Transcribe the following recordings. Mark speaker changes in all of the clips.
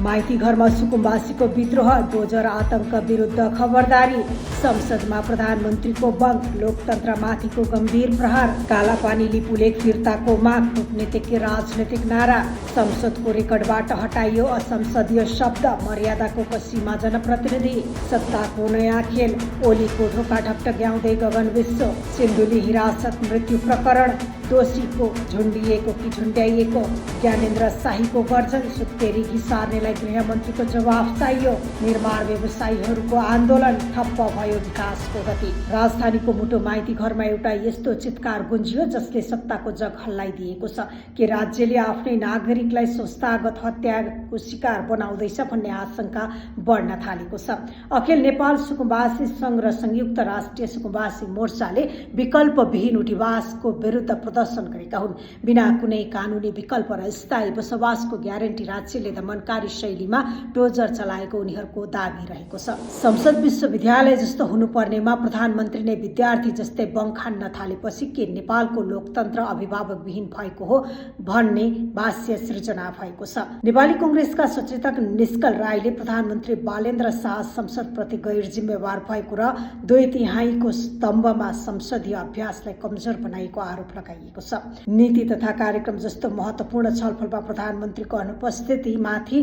Speaker 1: माइती घरमा सुकुम्बासीको विद्रोह, डोजर आतंक विरुद्ध खबरदारी, संसदमा प्रधानमन्त्रीको बङ्क, लोकतन्त्रमाथिको गम्भीर प्रहार, कालापानी लिपुलेख फिर्ताको माग, कूटनीतिक राजनैतिक नारा, संसदको रेकर्डबाट हटाइयो असंसदीय शब्द, मर्यादाको कसीमा जनप्रतिनिधि, सत्ताको नयाँ खेल, ओलीको ढोका ढकढक्याउँदै गगन विश्व, सिन्धुली हिरासत मृत्यु प्रकरण, दोषीको झुन्डिएको कि झुन्ड्याइएको, ज्ञानेन्द्र शाहीको गर्जन, सुत्केरी घिसार्नेलाई गृहमन्त्रीको जवाफ चाहियो, निर्माण व्यवसायीहरूको आन्दोलन, ठप्प भयो विकासको गति। राजधानीको मुटु माइती घरमा एउटा यस्तो चित्कार गुन्जियो जसले सत्ताको जग हल्लाइदिएको छ कि राज्यले आफ्नै नागरिकलाई संस्थागत हत्याको शिकार बनाउँदैछ भन्ने आशंका बढ्न थालेको छ। अखिल नेपाल सुकुम्बासी संघ र संयुक्त राष्ट्रिय सुकुम्बासी मोर्चाले विकल्पविहीन उठीवासको विरुद्ध प्रदर्शन गरेका हुन्। बिना कुनै कानुनी विकल्प र स्थायी बसोबासको ग्यारेन्टी राज्यले दमनकारी शैलीमा डोजर चलाएको उनीहरूको दाबी रहेको छ। संसद विश्वविद्यालय जस्तो हुनुपर्नेमा प्रधानमन्त्री नै विद्यार्थी जस्तै बङ्क खान्न थालेपछि के नेपालको लोकतन्त्र अभिभावकविहीन भएको हो भन्ने भाष्य सृजना भएको छ। नेपाली कांग्रेसका सचेतक निष्कल राईले प्रधानमन्त्री बालेन्द्र शाह संसदप्रति गैर जिम्मेवार भएको र 2/3 स्तम्भमा संसदीय अभ्यासलाई कमजोर बनाएको आरोप लगाइएको छ। नीति तथा कार्यक्रम जस्तो महत्वपूर्ण छलफलमा प्रधानमन्त्रीको अनुपस्थितिमाथि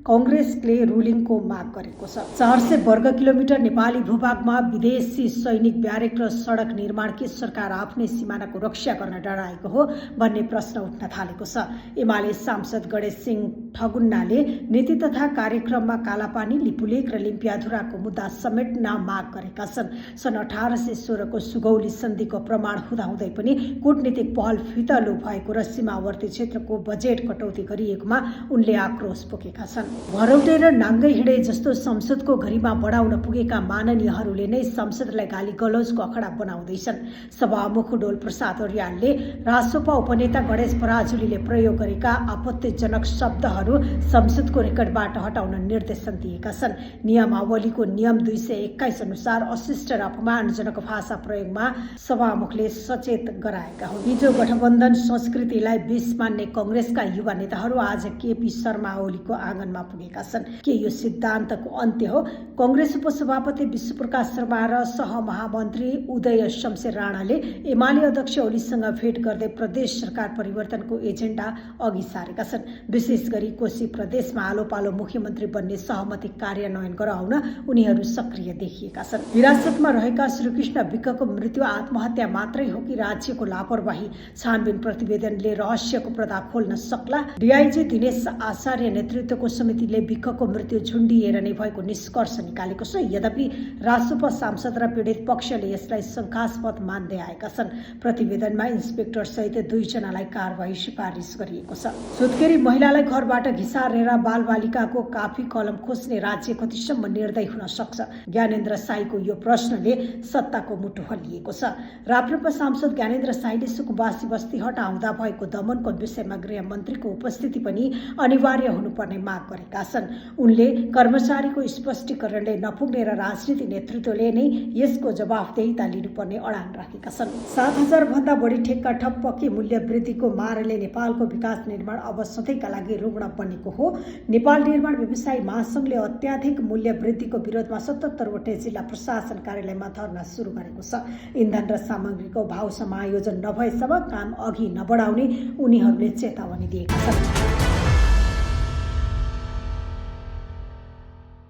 Speaker 1: कांग्रेसले रुलिङको माग गरेको छ। 400 वर्ग किलोमिटर नेपाली भूभागमा विदेशी सैनिक ब्यारेक र सडक निर्माण के सरकार आफ्नै सिमानाको रक्षा गर्न डराएको हो भन्ने प्रश्न उठ्न थालेको छ। एमाले सांसद गणेश सिंह ठगुन्नाले नीति तथा कार्यक्रममा कालापानी, लिपुलेख र लिम्पियाधुराको मुद्दा समेट्न माग गरेका छन्। सन् 1816 को सुगौली सन्धिको प्रमाण हुँदाहुँदै पनि कूटनीतिक पहल फितलो भएको र सीमावर्ती क्षेत्रको बजेट कटौती गरिएकोमा उनले आक्रोश पोखेका छन्। भरौटे र नाङ्गै हिँडे जस्तो संसदको गरिमा बढाउन पुगेका माननीयहरूले नै संसदलाई गाली गलौजको अखडा बनाउँदैछन्। सभामुख डोल प्रसाद अर्यालले रासोपा उपनेता गणेश पराजुलीले प्रयोग गरेका आपत्तिजनक शब्दहरू संसदको रेकर्डबाट हटाउन निर्देशन दिएका छन्। नियमावलीको नियम 221 अनुसार अशिष्ट र अपमानजनक भाषा प्रयोगमा सभामुखले सचेत गराएका हुन्। हिजो गठबन्धन संस्कृतिलाई विष मान्ने कांग्रेसका युवा नेताहरू आज केपी शर्मा ओलीको आँगनमा पुगेका छन्। के यो सिद्धान्तको अन्त्य हो? कांग्रेस उपसभापति विश्वप्रकाश शर्मा र सहमहामन्त्री उदय शमशेर राणाले एमाले अध्यक्ष ओलीसँग भेट गर्दै प्रदेश सरकार परिवर्तनको एजेन्डा अघि सारेका छन्। विशेष गरी कोशी प्रदेशमा आलो पालो मुख्यमन्त्री बन्ने सहमति कार्यान्वयन गराउन उनीहरू सक्रिय देखिएका छन्। हिरासतमा रहेका श्रीकृष्ण विकको मृत्यु आत्महत्या मात्रै हो कि राज्यको लापरवाही? छानबिन प्रतिवेदनले रहस्यको पर्दा खोल्न सक्ला? डीआईजी दिनेश आचार्य नेतृत्वको समितिले विकको मृत्यु झुन्डिएर नै भएको निष्कर्ष निकालेको छ। यद्यपि रासोपा सांसद र पीडित पक्षले यसलाई शंकास्पद मान्दै आएका छन्। प्रतिवेदनमा इन्सपेक्टर सहित 2 जनालाई कारवाही सिफारिस गरिएको छ। सुत्केरी महिलालाई घरबाट घिसारेर बालबालिकाको काफी कलम खोज्ने राज्य कतिसम्म निर्दय हुन सक्छ? ज्ञानेन्द्र शाहीको यो प्रश्नले सत्ताको मुटु हल्लिएको छ। राप्रपा सांसद ज्ञानेन्द्र शाहीले सुकुम्बासी बस्ती हटाउँदा भएको दमनको विषयमा गृहमन्त्रीको उपस्थिति पनि अनिवार्य हुनुपर्ने माग गरेका छन्। उनले कर्मचारीको स्पष्टीकरणले नपुग्ने र राजनीति नेतृत्वले नै यसको जवाफदेहिता लिनुपर्ने अडान राखेका छन्। 7,000 भन्दा बढी ठेक्का ठप्प के मूल्य वृद्धिको मारले नेपालको विकास निर्माण अब सधैँका लागि रुग्ण बनेको हो? नेपाल निर्माण व्यवसायी महासंघले अत्याधिक मूल्य वृद्धिको विरोधमा 77 वटै जिल्ला प्रशासन कार्यालयमा धरना सुरु गरेको छ। इन्धन र सामग्रीको भाव समायोजन नभएसम्म काम अघि नबढाउने उनीहरूले चेतावनी दिएका छन्।